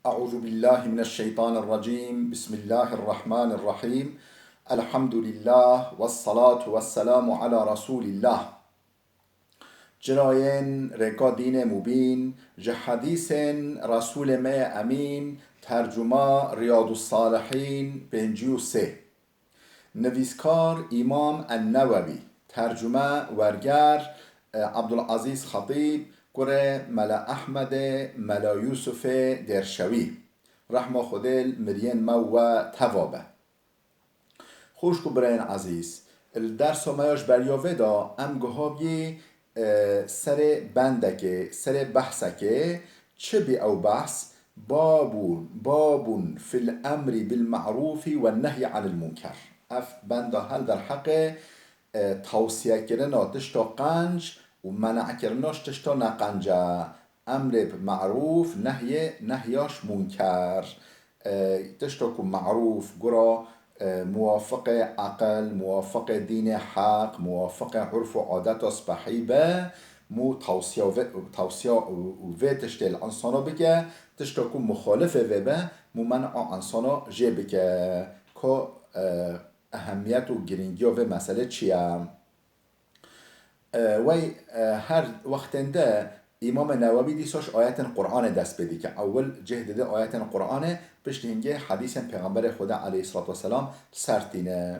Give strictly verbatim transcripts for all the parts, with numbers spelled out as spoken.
أعوذ بالله من الشيطان الرجيم. بسم الله الرحمن الرحيم. الحمد لله والصلاة والسلام على رسول الله. Çirayên rêka dînê mubîn, ji hedîsên Resûlê me yê Emîn, tercuma Riyadus Salihîn pêncî û sê. Nivîskar Îmam En-Newewî, tercume werger, e, Abdulazîz Xetîb, kurê Mela Ehmedê, Mela Yûsufê Dêrşewî. Rehma Xwedê li miriyên me û we teva be. Xwişk û birayên ezîz, li dersa me ya ji beriya vê de em guha bî, e, serê bendekê, serê behsekê, çi bî ew behs? Babûn, babûn fil emrî bil me'rûfî we nehyî anil munker. Ev benda hel derheqê, e, tawsiyekirina tişta qenc û menekirina ji tişta neqenc e. Emrê bi me'rûf, nehyê, nehya ji munker. E, tişta ku me'rûf, gura, e, muwafiqê eqil, muwafiqê dînê heq, muwafiqê urf û adeta spehî be, mû tawsiya vê, tawsiya û, û vê tiştê li insana bike, tişta ku muxalifê vê be, mû men'a insana jê bike. Ka, e, ehemiyet û girîngiya vê meselê çi ye? E, wey, e, her wextên de Îmamê Newewî dîsa ji ayetên Qur'anê dest pê dike. Ewil cih dide ayetên Qur'anê, piştî hingê hedîsên Pêxemberê Xweda aleyhissalatu vesselam li ser tîne.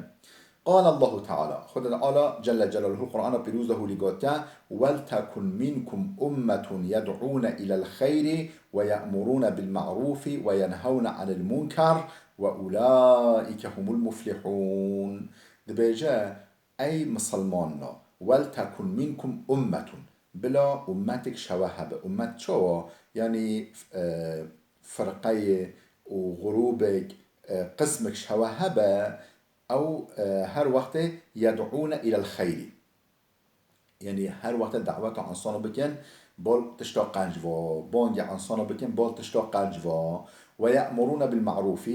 قال الله تعالى، Xweda Teala Celle Celaluhu Qur'ana Pîroz de hûlî gotiye, ولتكن منكم أمة يدعون إلى الخير ويأمرون بالمعروف وينهون عن المنكر وأولئك هم المفلحون. Dibêje, Ey misilmanno, ولتكن منكم أمة، bila ummetik ji hewe hebe. Ummet çawa? Yanî, e, firqeyê û grûbek, e, qismek ji hewe hebe, ew, e, her wextê يدعون إلى الخير. Yanî her wextê daweta insana bikin, bol tişta qenc va, bangê insana bikin, bol tişta qenc va. ويأمرون بالمعروف،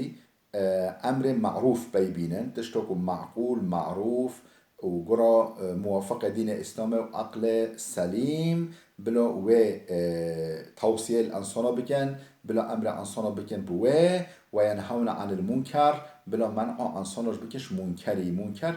e, emrê me'rûf pey bînin, tişta ku me'qûl, me'rûf û gura, e, muwafiqê dînê Îslamê û eqlê selîm, bila wê, e, tawsiyê li insana bikin, bila emrê insana bikin bi wê, وينهون عن المنكر، bila men'a insana ji bikin ji munkerî. Munker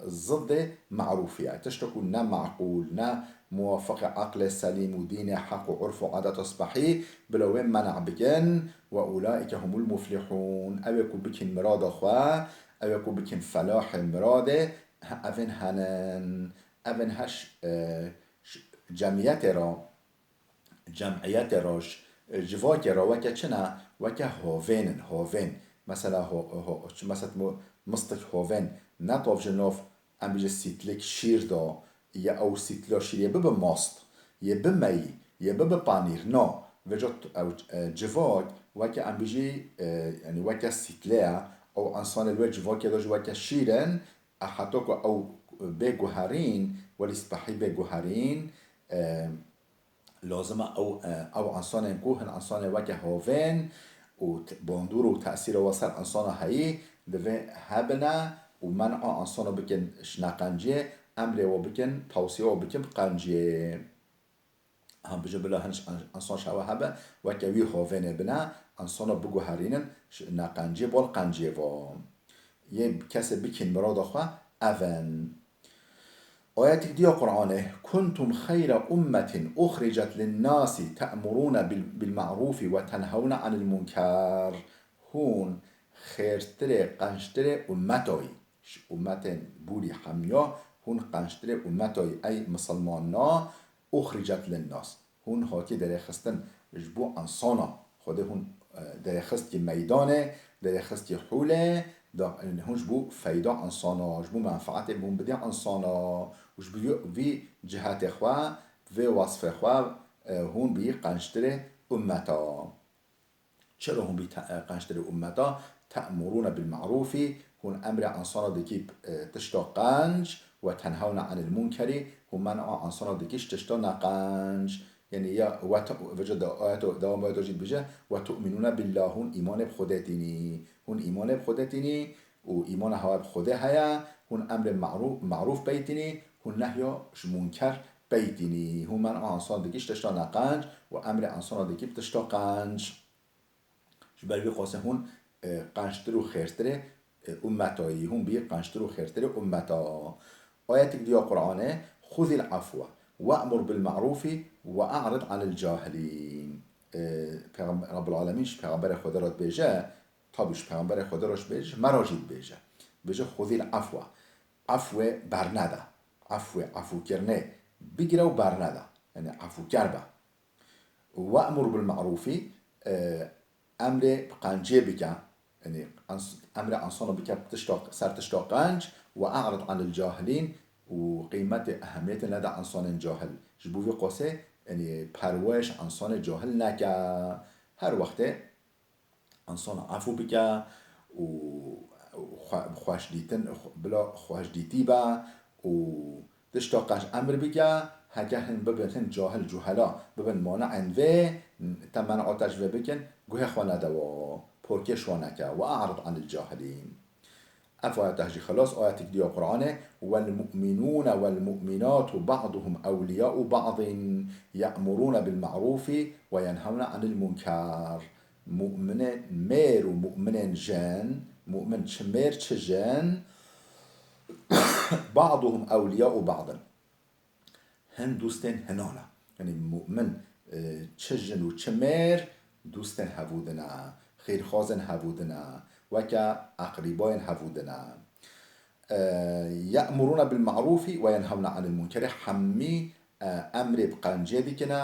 ziddê me'rûfî ye. Tişta ku ne me'qûl, ne muwafiqê eqlê selîm û dînê heq û urf û adeta spehî, bila wê men'a bikin. وأولئك هم المفلحون. Ew ê ku bikin mirada xwe, ew ê ku bikin felahê miradê, he, evên henin. Evên heş, e, ş-, cemiyetê re, cemiyetê re, ş-, civakê re weke çi ne? Weke hovên in, hovên. Mesela ho-, ho-, çi, mesela mu-, mistik hovên, ne tav ji nav em bêjin sîtlik şîr da, ya ew sîtla şîrê bibe mast, yê bimeyî, yê bibe panîr, na. Vêca t-, ew, e, civak weke em bêjî, e, yanî weke sîtle ye, ew însanê li wê civakê de jî weke şîr in, e, heta ku ew bê guherîn, welî spehî bê guherîn, e, lazim e ew, e, ew însanên ku hin însanê weke hovên û t-, bandor û tesîra we ser însana heyî, divê hebine û men'a însana bikin ji neqenciyê, emrê we bikin, tawsiya we bikin bi qenciyê. Em bêjin bila hin ş-, însan ji hewe hebe, weke wî hovênê bine, însana biguherînin, ji neqenciyê bol qenciyê ve. Yê kesê bikin mirada xwe, ev in. Ayetek dî ya Qur'anê, كنتم خير أمة أخرجت للناس تأمرون بال-، بالمعروف وتنهون عن المنكر. Hûn xêrtirê, qenctirê ummetayî. Ji ummetên bûrî hemiya hûn qenctirê ummetayî, ey misilmana, أخرجت للناس. Hûn hatî derêxistin ji bo însana. Xwedê hûn, e, derêxistî meydanê, derêxistî hûlê, da, hûn ji bo feyda însana, ji bo menfaetê hûn bidê însana û ji bo vî cihetê xwe, vê wasfê xwe, e, hûn bî qenctirê ummeta. Çira hûn bî te-, e, qenctirê ummeta? تأمرون بالمعروف، hûn emrê însana dikî, e, tişta qenc, وتنهون عن المنكر، hûn men'a însana dikî ji tişta neqenc. Yanî ya we te-, vêca de ayeta, dewam ayeta jî dibêje, وتؤمنون بالله، hûn îmanê bi Xwedê tînî. Hûn îmanê bi Xwedê tînî û îmana hewa bi Xwedê heye. Hûn emrê me'rû-, me'rûf pey tînî, hûn nehya ji munker pey tînî. Hûn men'a însana dikî ji tişta neqenc û emrê însana dikî bi tişta qenc. Ber vî qasê hûn, e, qençtir û xêrtirê, e, ummeta yî. Hûn bî qençtir û xêrtirê ummeta. Ayetek diya Qur'anê, "Xuzil afwe we'mur bil ma'rufi ve a'rid anil cahilîn." E, Peyxam-, Rabbul Alemîn ji Peyxamberê Xwedê re dibêje, tabî ji Peyxamberê Xwedê re dibêje, ji me re jî dibêje. Dibêje, "Xuzil afwe." Afwê bernede. Afwê, afûkirinê bigire û bernede. Yani afûker be. We'mur bil ma'rûfî, e, emrê bi qencê bike, yani ens-, emrê ensana bike tişta, ser tişta qenc, ve a'rid anil cahilîn, û qîmetê, ehemiyetê nede ensanên cahil. Ji bo vî qasê, yani perweş ensanê cahil neke. Her wextê ensana efû bike û xwe-, xweş dîtin, xwe-, bila xweş dîtî be û tişta qenc emr bike, heke hin bibin, hin cahil, cuhela bibin mane'ên vê, te men'a te ji vê bikin, guhê xwe nede wa, porkê ji wa neke, ve a'rid anil cahilîn. Ev ayeta jî xelas, ayetek diya Qur'anê, "Wel mu'minûne wel mu'minâtu ba'duhum ewliyâ'u ba'din, ye'murûne bil ma'rûfî ve yenhewne anil munker." Mu'minên mêr û mu'minên jin, mu'min çi mêr çi jin, "ba'duhum ewliyâ'u ba'din." Hin dostên hinan e. Yani mu'min, e, çi jin û çi mêr dostên hevû din e, xêrxwazên hevû din e, weke eqrîbayên hevû din e. E, ye'murûne bil ma'rûfî ve yenhewne anil munkerî, hemî, e, emrê bi qencê dikine,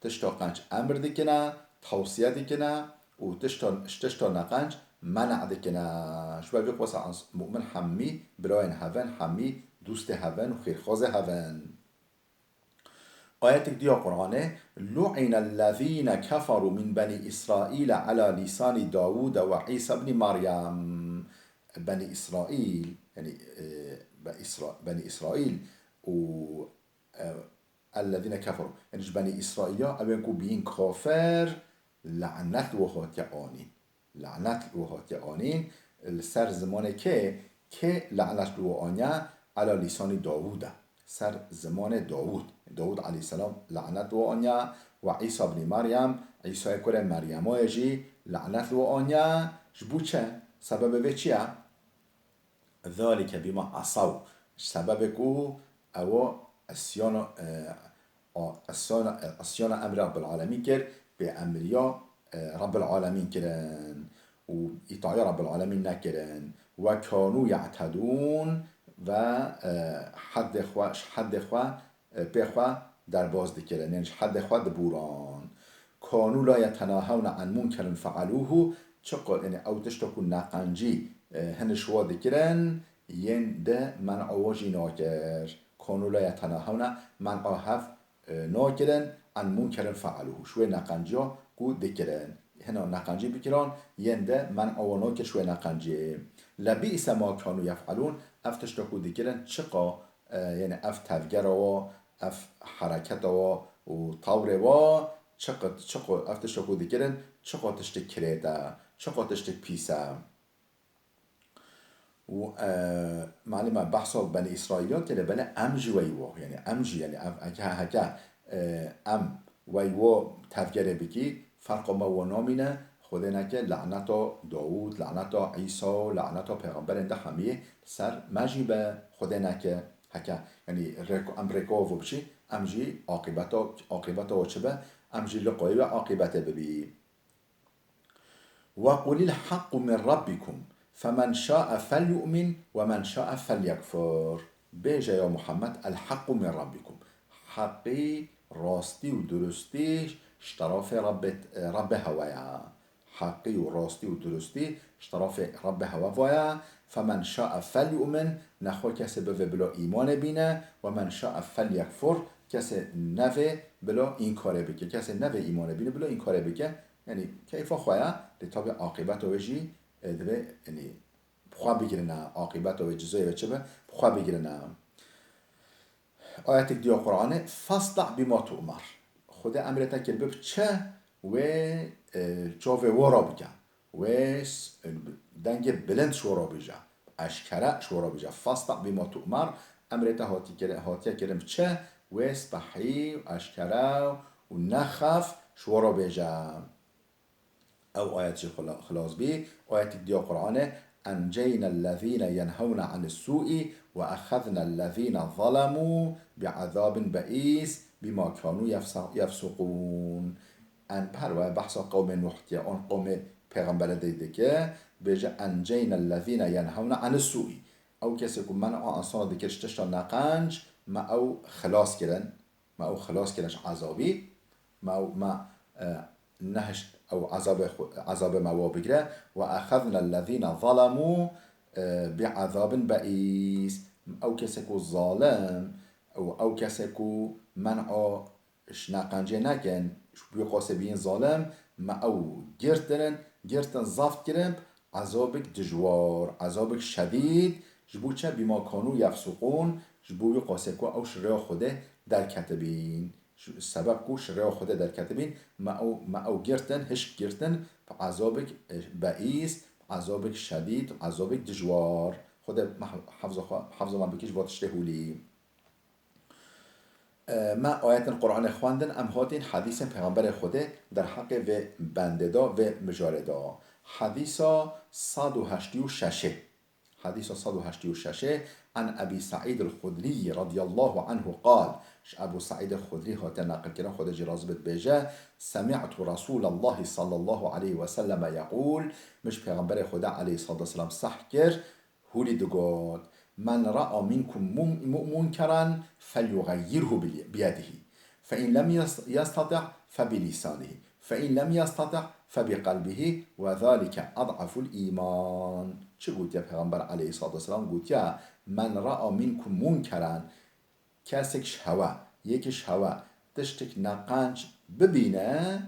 tişta qenc emr dikine, tewsiye dikine û tişta, ji tişta neqenc mena dikine. Ji ber vî qasa ens-, mu'min hemî birayên hev in, hemî dostê hev in û xêrxwazê hev in. Ayetek diya Qur'anê, "Lu'inellezîne keferû min benî Îsraîle ala lîsanî Dawûde ve Îsa ibnî Meryem." Benî Îsraîl, yani, e, be Îsra-, Benî Îsraîl û, e, ellezîne keferû. Yani ji Benî Îsraîla, ew ên ku bîn kafir, lanet li we hatiye anîn. Lanet li we hatiye anîn. Li ser zimanê kê, kê lanet li we aniye? Ala lîsanî Dawûd e. Ser zimanê Dawûd. Dawûd aleyhisselam lanet li we aniye. Ve Îsa ibnî Meryem, Îsayê kurê Meryema ye jî lanet li we aniye. Ji bo çi? Sebebê vê çi ye? Zalike bima asaw. Ji sebebê ku ew isyana, e, a, isyana, e, isyana emrê Rabbil Alemîn kir, bêemriya, e, Rabbil Alemîn kirin û îtaya Rabbil Alemîn nekirin. Ve kanu ya'tedûn ve, e, heddê xwe, ji heddê xwe e, pê xwe derbas dikirin, yên ji hedê xwe dibûran. Kanu la yetenahewne an munkerin fealûhu, çiqo, yani ew tişta ku neqencî, e, hin ji wa dikirin, yên di men'a wa jî nakir. Kanu la yetenahewne, men'a hev, e, nakirin, an munkerin fealûhu, ji wê neqenciya ku dikirin. Hina neqencî bikiran, yên di men'a wa nakir ji wê neqenciyê. Lebî'se ma kanu yef'alûn, ev tişta ku dikirin, çiqa e, yani ev tevgera wa, ev hereketa wa û tawrê wa çiqo, çiqo ev tişta ku dikirin, çiqo tiştê kirêt e, çiqo tiştê pîs e. Û, e, malûm e, behsa Benî Îsraîliyat kire, belê em jî weyî wa, yani em jî, yani ev, heke, heke, e, em weyî wa tevgerê bikî, ferqa me wa namîne, Xwedê neke laneta Dawûd, laneta Îsa, laneta pêxemberên de hemiyê ser me jî be, Xwedê neke. Heke, yanî rêk-, em rêka vo biçî, em jî aqîbeta, aqîbeta we çi be? Em jî li qoyê wê aqîbetê bibî. "Ve qulil haqqu min rabbikum, femen şa'e felyu'min ve men şa'e felyekfur." Bêje ya Muhammed, "El haqqu min rabbikum." Heqî, rastî û durustî ji terafê Rabbê, Rabbê hewe ye. Heqî û rastî û durustî ji terafê Rabbê hewe vaye. "Femen şa'e felyu'min", nexwe kesê bivê bila îmanê bîne, "ve men şa'e felyekfur", kesê nevê bila înkarê bike. Kesê nevê îmanê bîne bila înkarê bike. Yanî keyfa xwe ye, lê tabî aqîbeta wê jî, e, divê, yanî bi xwe bigirine, aqîbeta wê, cizayê wê çi be, bi xwe bigirine. Ayetek diya Qur'anê, "Fasda' bima tu'mar." Xwedê emrê te kir, bib çi wê, e, çavê we re bike. Wê s-, dengê bilind ji we re bêje. Eşkere ji we re bêje. "Fasda' bima tu'mar." Emrê te hatî kir-, hatiye kirin bi çi? Wê spehî û eşkere û nexef ji we re bêje. Ew ayet jî xila-, xilas bî. Ayetik diya Qur'anê, "Enceyna ellezîne yenhewne anis sûî ve exezne ellezîne zalemû bi'ezabin be'îs bîma kanû yefsa-, yefsuqûn." En, her waya behsa qewmê Nuh diye, on qewmê pêxembere de dike, bêje, "Enceyna ellezîne yenhewne anis sûî." Ew kesê ku men'a insana dikir ji tişta neqenc, me ew xilas kirin. Me ew xilas kirin ji ezabî. Me ew, me, e, nehişt ew ezabê xwe, ezabê me wa bigire. "Ve exezne ellezîne zalemû, e, bi ezabin be'îs." Ew kesê ku zalim, ew, ew kesê ku men'a ji neqencê nekin, ji wî qasê bînin zalim, me ew girtin, girtin zeft kirin, ezabek dijwar, ezabek şedîd, ji bo çi? "Bîma kanû yefsuqûn", ji bo wî qasê ku ew ji rêya Xwedê derketibîn. Ji sebeb ku ji rêya Xwedê derketibîn, me ew, me ew girtin, hişk girtin, bi ezabek, e, beîs, bi ezabek şedîd, bi ezabek dijwar. Xwedê me hef-, hefza xwe, hefza me bike ji van tiştê hûlî. E, me ayetên Qur'anê xwendin, em hatîn hedîsên Pêxemberê Xwedê derheqê vê bendê de, vê mijarê de. Hedîsa sed û heştê û şeşê. Hedîsa sed û heştê û şeşê, An Ebî Seîd el-Xudrî radiyallahu anhu qal, ji Ebû Seîd el-Xudrî hate neqilkirin, Xwedê jî razî bit, bêje, Semî'tu Resûlallahî sallallahu aleyhi ve selleme yeqûl, min ji Pêxemberê Xwedê aleyhissalatu vesselam seh kir, hûlî digot, "Men ra'a minkum mun-, mu-, munkeran felyughayyirhu bi-, biyedihi. Fe in lem yas-, yastati' fe bi lisanihi. Fe in lem yastati' fe bi qalbihi ve zalike ad'aful iman." Çi gotiye Pêxember aleyhissalatu vesselam? Gotiye, "Men ra'a minkum munkeran." Kesek ji hewe, yek ji hewe tiştek neqenc bibîne,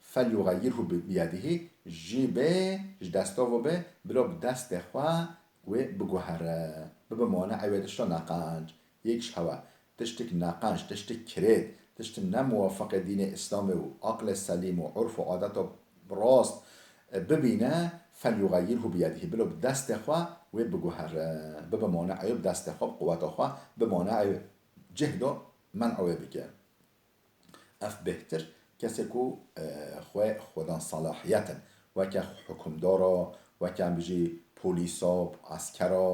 "Felyughayyirhu bi-, biyedihî", jî bê, ji desta ve bê, bilo bi destê xwe wê biguhere, bibe mane'ê wê tişta neqenc. Yek ji hewe tiştek neqenc, tiştek kirêt, tiştek ne muwafiqê dînê Îslamê û aqlê selîm û urf û adeta rast, e, bibîne, "Felyughayyirhu biyedihî", bilo bi destê xwe wê biguhere, bibe mane'ê wê bi destê xwe, bi quweta xwe, bi mane'ê wê cihdo men'a wê bike. Ev bêhtir kesê ku, e, xwe, xwedan salahiyet in. Weke hukimdara, weke em bijî polîsa, eskera,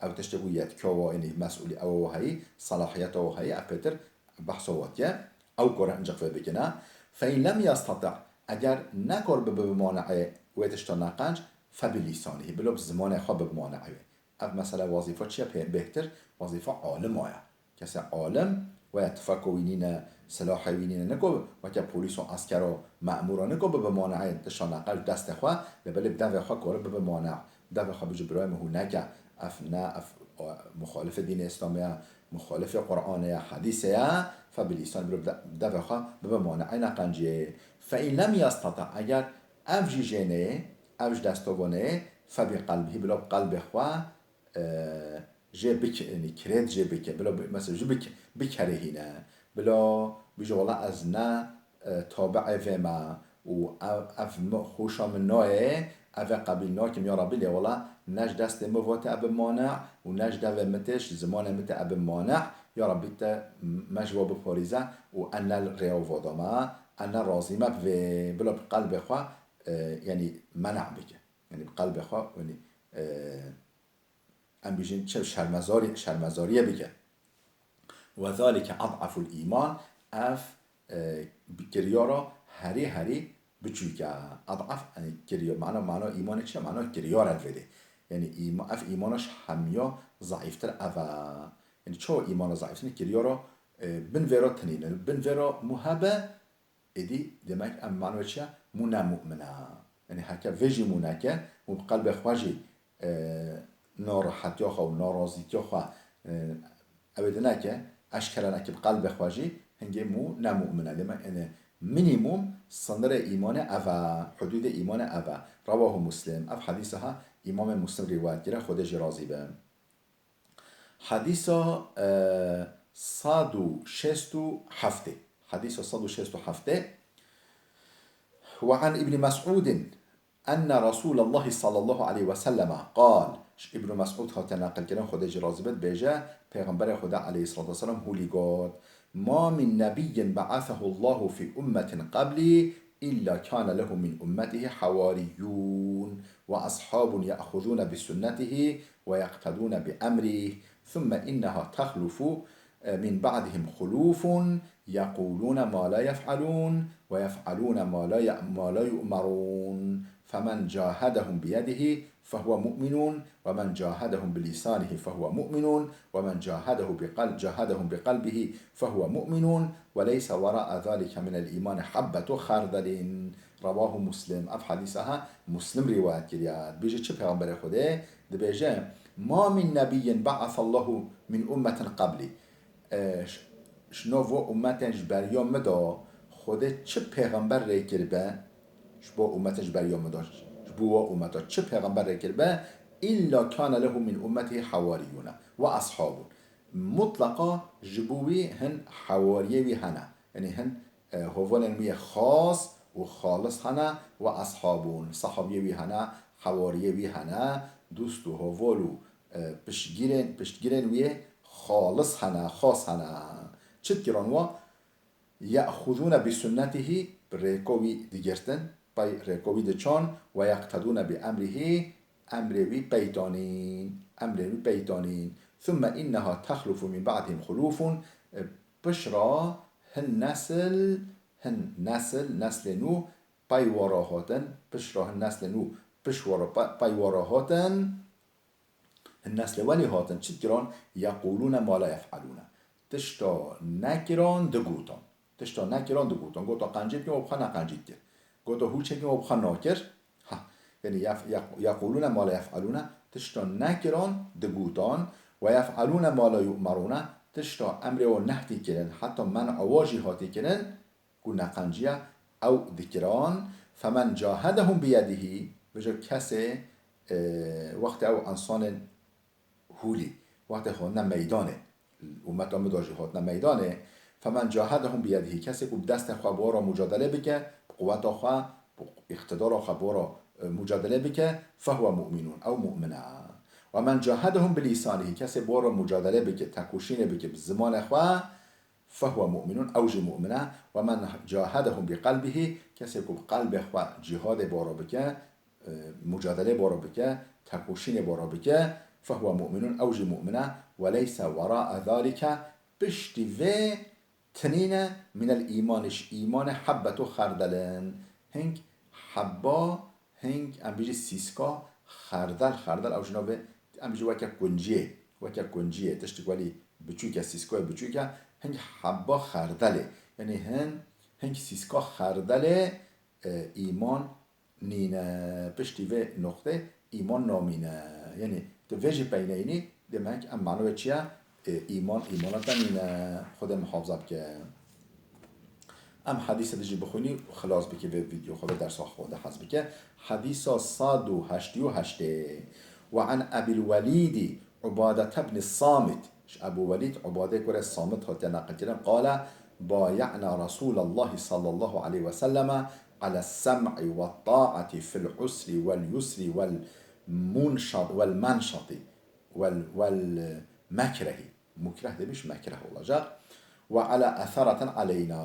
ew tiştê ku yetkiya wa, yanî mesûlî ew wa heyî, salahiyeta wa heyî, ev pêtir behsa watiye. Ew kore hincik vê bikine. Fe in lem yestati', eger nekor bibe bi mane'ê wê tişta neqenc, fe bi lîsanihî, bilo bi zimanê xwe bibe mane'ê wê. Ev mesele wazîfa çi ye pê bêhtir? Wazîfa alima ye. Kesê alim, waya tifeko wî nîne, silahê wî nîne, niko weke polîs û esker û memûra niko bibe mane'ê tişta neqenc destê xwe, lê belê bi devê xwe kore bibe mane'. Bi devê xwe bijî birayê min hûn neke. Ev ne, ev, o, muxalifê dînê Îslamê ye, muxalifê Qur'anê ye, hedîsê ye, fe bi lîsan, bilo bi de-, bi devê xwe bibe mane'ê neqenciyê. Fe in lem yestati', eger ev jî jê neyê, ev ji dest tovonê, fe bi qelbihî, bilo bi qelbê xwe, e, jê bik-, yanî kirêt jê bike, bilo bi-, mesela jî bik-, bikerihîne, bilo bîje wela ez ne, e, tabi'ê vê me û ev, ev mi-, xweşa min nayê, ev ê qebîl nakim, ya Rebbî, lê wela ne ji destê min ve te ebe mane' û ne ji devê min tê, ji zimanê min tê ebe mane', ya Rebbî te me ji we biparêze û en ne rêya vada me, en ne razî me bi vê, bilo bi qelbê xwe, e, yanî mena' bike. Yanî bi qelbê xwe, yanî, e, em bijîn çi şermezarî-, şermezariyê bike. Ve zalike ad'aful îman, ev, e, bi kiryara herî herî biçûk e. Ad'af, yanî kirya-, mana, mana îmanê çi ye? Mana kiryar e vêdê. Yanî îma-, ev îmana ji hemiya zeîfttir ev e. Yanî çawa îmana zeîfttir? Kiryara, e, bin vê re tinîne. Bin vê re mû hebe, Êdî demek em mano çi ye? Mû ne mu'min e. Yanî heke vê jî mû neke, mû bi qelbê xwe jî, e, narehetiya xwe û narazîtiya xwe, e, ew ê dineke, eşkere neke bi qelbê xwe jî, hingê mû ne mu'min e. Demek, yanî minîmum sinirê îmanê ev e, hudûdê îmanê ev e. Rewahu Muslim. Ev hedîsa ha Îmamê Muslim rîwayet kire, Xwedê jî razî be. Hedîsa, e, sed û şêst û heftê. Hedîsa sed û şêst û heftê. Ve an Îbnî Mes'ûdin enne Resûlallahî sallallahu aleyhi ve selleme qal. Ji Îbnî Mes'ûd hate neqilkirin, Xwedê jî razî bit, bêje, Pêxemberê Xwedê aleyhissalatu vesselam hûlî got, "Ma min nebiyyin be'asehullahu fî ummetin qablî إلا كان له من أمته حواريون وأصحاب يأخذون بسنته ويقتدون بأمره، ثم إنها تخلف من بعدهم خلوف يقولون ما لا يفعلون ويفعلون ما لا ي-، ما لا يؤمرون، فمن جاهدهم بيده فهو مؤمن، ومن جاهدهم بلسانه فهو مؤمن، ومن جاهده بقل-، جاهدهم بقلبه فهو مؤمن، وليس وراء ذلك من الإيمان حبة خردل. رواه مسلم. Ev hedîsa ha Muslim rîwayet kiriye. Dibêje çi Pêxemberê Xwedê? Dibêje, ما من نبي بعث الله من أمة قبلي. E, ş-, ji nav we ummetên ji beriya min de Xwedê çi pêxember rê kiribe, ji bo ummetên ji beriya min de, ji bo we ummeta çi pêxember rê kiribe, إلا كان له من أمته حواريون وأصحاب. Mutlaqa ji bo wî hin hewariyê wî hene. Yanî hin, e, hovalên wî yê xas û xalis hene, وأصحاب, sahabiyê wî hene, hewariyê wî hene, dost û hoval û, e, piştgirên, piştgirên wî yê xalis hene, xas hene. Çi dikirin wa? يأخذون بسنته, bi rêka wî digirtin, pey rêka wî diçan, ويقتدون بأمره, emrê wî pey tanîn, emrê wî pey tanîn. ثم إنها تخلف من بعدهم خلوف, e, pişra hin nesil, hin nesil, neslê nû pey we re hatin, pişra hin neslê nû piş we re pe-, pey we re hatin, hin neslê we lê hatin, çi dikirin? يقولون ما لا يفعلون. Tişta nekirin digotin. Tişta nekirin digotin. Gota qencî bikin, we bi xwe ne qencî dikir. Gota hûçê bikin, we bi xwe nakir. Ha, yanî yef-, yaq-, يقولون ما لا يفعلون, tişta nekirin digotin. ويفعلون ما لا يؤمرون, tişta emrê we nehdî kirin, heta men'a we jî hatî kirin, ku neqenciya ew dikirin. فمن جاهدهم بيده, bêje kesê, e, wextê ew ensanên hûlî, wextê xwe ne meydanê, ummeta min de jî hatine meydanê, فمن جاهدهم بيده, kesê ku bi destê xwe bi we re mucadele bike, bi quweta xwe, bi îqtidara xwe bi we re, e, mucadele bike, فهو مؤمن, ew mu'min e. ومن جاهدهم بلسانه, kesê bi we re mucadele bike, tekoşînê bike bi zimanê xwe, فهو مؤمن, ew jî mu'min e. ومن جاهدهم بقلبه, kesê ku bi qelbê xwe cîhadê bi we re bike, e, mucadelê bi we re bike, tekoşînê bi we re bike, فهو مؤمن, ew jî mu'min e. وليس وراء ذلك, piştî vê tinîne, من الإيمان, ji îmanê حبة خردل, hing hebba, hing, em bêjî sîska xerdel, xerdel ew ji navê, em bêjî weke kunciyê, weke kunciyê, tiştik welî biçûk e, sîskoyê biçûk e, hing hebba xerdelê. Yanî hin, hing sîska xerdelê, e, îman nîne. Piştî vê noqtê îman namîne. Yanî tu vê jî peyneyînî, demek em mano wê çi ye? E, îman, îmana te nîne. Xwedê muhafaza bike. Em hedîsê di jî bixwînî û xilas bike vê vîdeo xwe, vê dersa xwe de hez bike. Hedîsa sed û heştê û heştê. وعن أبي الوليد عبادة بن الصامت. Ji Ebû Welîd Ubadê kurê Samit hatiye neqilkirin. قال: بايعنا رسول الله صلى الله عليه وسلم على السمع والطاعة في العسر واليسر والمنشط، والمنشط، وال-، والمكره. Mukreh demiş, mekreh olacak. وعلى أثرة علينا.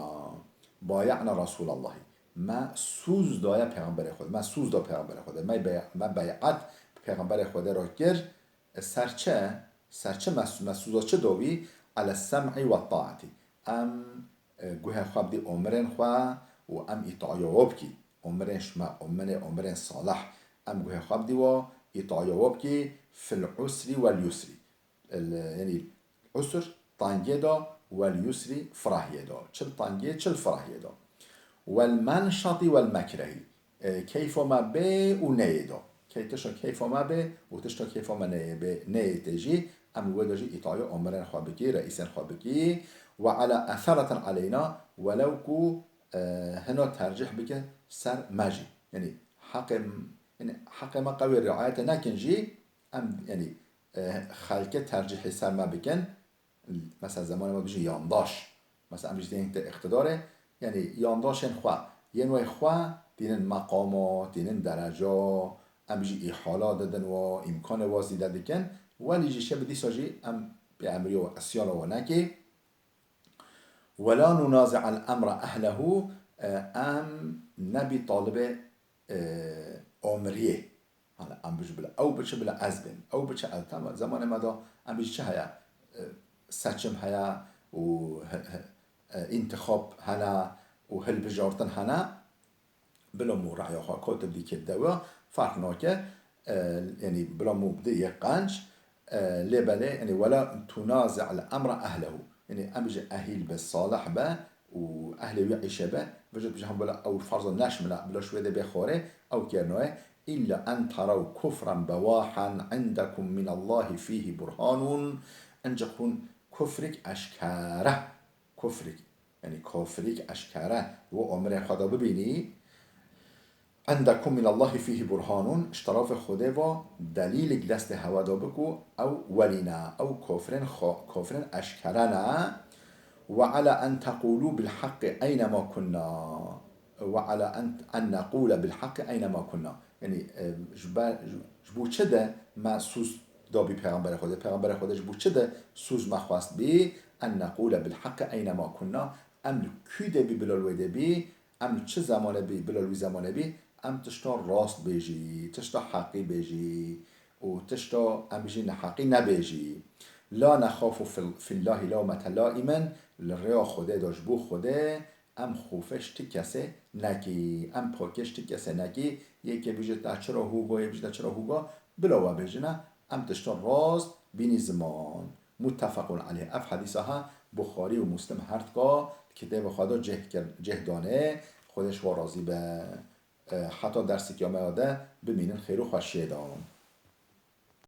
بايعنا رسول الله. Me sûz daye Pêxemberê Xwedê. Me sûz da Pêxemberê Xwedê. Me bey-, me bey'et bi Pêxemberê Xwedê re kir. Ser çi? Ser çi me, me sûza çi da wî? على السمع والطاعة. Em, e, guhê xwe bidî omirên xwe û em îtaya we bikî. Omirên şima, omirê, omirên salih. Em guhê xwe bidî we, îtaya we bikî. في العسر واليسر. El, yanî usr tangiyê de, واليسر firahiyê de. Çi li tangiyê, çi li firahiyê de. والمنشط والمكره. E, keyfa me bê û neyê de. Key-, tişta keyfa me bê û tişta keyfa me neyê bê, neyê tê jî, em li wê de jî îtaya omirên xwe bikî, reîsên xwe bikî. وعلى أثرة علينا, welew ku, e, hina tercîh bike ser me jî. Yanî heqê, yanî heqê me qewê riayetê nekin jî, em, yanî, e, xelkê tercîhê ser me bikin. Mesela, zemanê me bijî yandaş. Mesela, em bijî tênin te îqtidarê, yanî yandaşên xwe, yên wê xwe tînin meqama, tînin dereca, em bijî îhala didin we, îmkanê we zîde dikin. Welî jî şe bi dîsa jî em pê emrî we, îsyana we nekê. ولا ننازع الأمر أهله, e, em nebî talibê, e, amiriyê. Hani em bijî bila ew biçe bila ez bêm. Ew biçe ez, tamam, zemanê me de em bijî çi heye? E, seçim heye û hi-, hi-, e, întixab hene û hilbijartin hene. Bila mû reya xwe kot bi dîkê dewe ferq nake. E, yanî bila mû bide yê qenc, e, lê belê, yanî wela tunazi'l emra ehlehu. Yanî em bijî ehîl be, salih be û ehlê wî îşe be, vêca bijî hem bila ew ferza neşmila, bila şwê de bê xorê, ew kêrnoye. Îlla en teraw kufran bewahan indekum minallahi fîhî burhanun. Encik hûn kufrik eşkere, kufrik, yanî kafirîk eşkere, di we amirên xwe de bibînî. Endekum minallahi fîhî burhanun, ji terafê Xwedê ve delîlik destê hewe de bi ku ew welî ne, ew kofrên xo-, kofrên eşkere ne. Ve ala en teqûlû bil heqqi eynema kunna. Ve ala en, en neqûle bil heqqi eynema kunna. Yanî, e, ji ber, ji, ji bo çi de me sûz dabî Pêxemberê Xwedê? Pêxemberê Xwedê ji bo çi de sûz me xwest bî? En neqûle bil heqqi eynema kunna. Em li kû de bî, bila li wê de bî, em li çi zemanê bî, bila li wî zemanê bî, em tişta rast bêjî, tişta heqî bêjî û tişta em bijî neheqî nebêjî. La nexafu fil-, fillahî lawmete laimen, li rêya Xwedê de ji bo Xwedê em xofê ji ti kesê nekî, em pakê ji ti kesê nekî, yekê bijî te çira hûgo, yê bijî te çira hûgo, bila we bêjine, em tişta rast bînî ziman. Muttefequn aleyh. Ev hedîsa ha Buxarî û Muslim her tika di kitêba xwe de cih kir-, cih danê. Xwedê ji we razî be. E, heta derseke me ya de bimînin xêr û xweşiyê de.